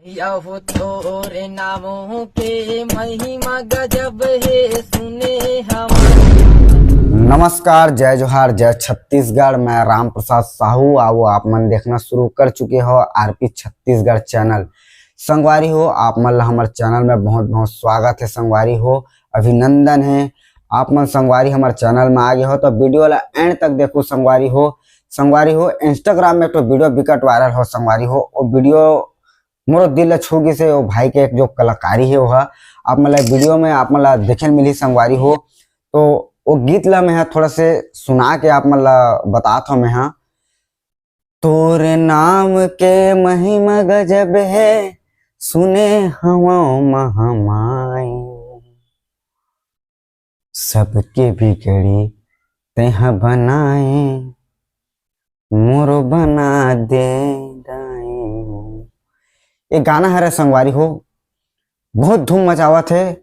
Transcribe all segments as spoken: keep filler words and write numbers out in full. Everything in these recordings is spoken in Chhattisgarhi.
यहू तोरे नामों के महिमा गजब हे, सुने हवा। नमस्कार, जय जोहार, जय छत्तीसगढ़। मैं राम प्रसाद साहू। आओ, आप मन देखना शुरू कर चुके हो आरपी छत्तीसगढ़ चैनल। संगवारी हो, आप मन ला हमर चैनल में बहुत बहुत स्वागत है। संगवारी हो, अभिनंदन है। आप मन संगवारी हमर चैनल में आ गए हो तो वीडियो ला एंड तक देखो संगवारी हो। संगवारी हो, इंस्टाग्राम में एक ठो वीडियो बिकट वायरल हो संगवारी हो। वो वीडियो मोरो दिल ला छू गिस हे। वो भाई के एक जो कलाकारी है वो ह आप मन ला वीडियो में आप मन ला देखे ल मिलही संगवारी हो। तो वो गीत ला मैं ह थोड़ा से सुना के आप मन ला बतात हव मैं ह। तोर नाम के महिमा गजब है, सुने हवं महमाई। सबके बिगड़ी तेहा बनाए, मोरो बना दे दाई। ये गाना हरे संगवारी हो, बहुत धूम मचावत है।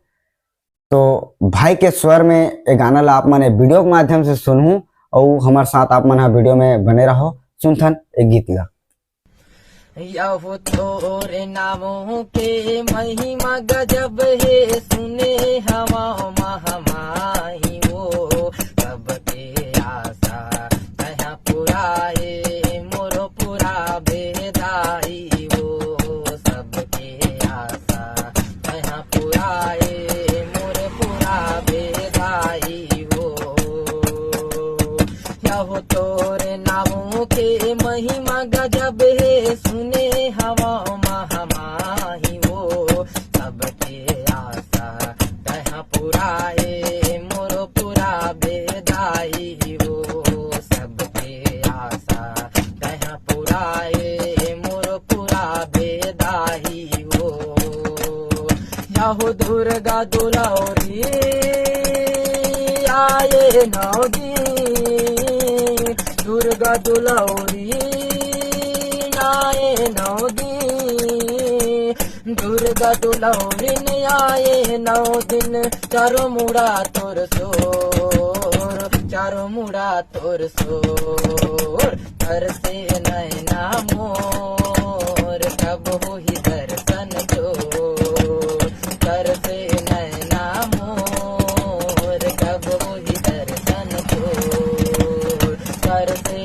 तो भाई के स्वर में ये गाना ला आप मन ये वीडियो के माध्यम से सुनहू, अउ हमर साथ आप मन ह वीडियो में बने रहो। सुनथन ये गीत ला। यहू तोरे नामों के महिमा गजब हे, सुने हवा महमाई वो। सबके आशा तैहा पुराए, मोरो पुराबे दाई वो। सबके आशा तैहा पुराए, मोरे पुराबे दाई वो। यहू तोरे नामों के महिमा गजब हे, सुने हवा महमाई वो। सबके आशा तैहा पुराए, मोरो पुराबे दाई वो। सबके आशा तैहा पुराए, मोरो पुराबे दाई वो। यहू दुर्गा दुलौरी आए नौ दिन, दुर्गा दुलौरी आए नौ दिन, दुर्गा दुलौरी आए नौ दिन। चारों मुड़ा तोर सोर, चारों मुड़ा तोर सोर, तरसे नैना मोर, कब होही दर्शन तोर। तरसे नैना मोर, कब होही दर्शन तोर। तरसे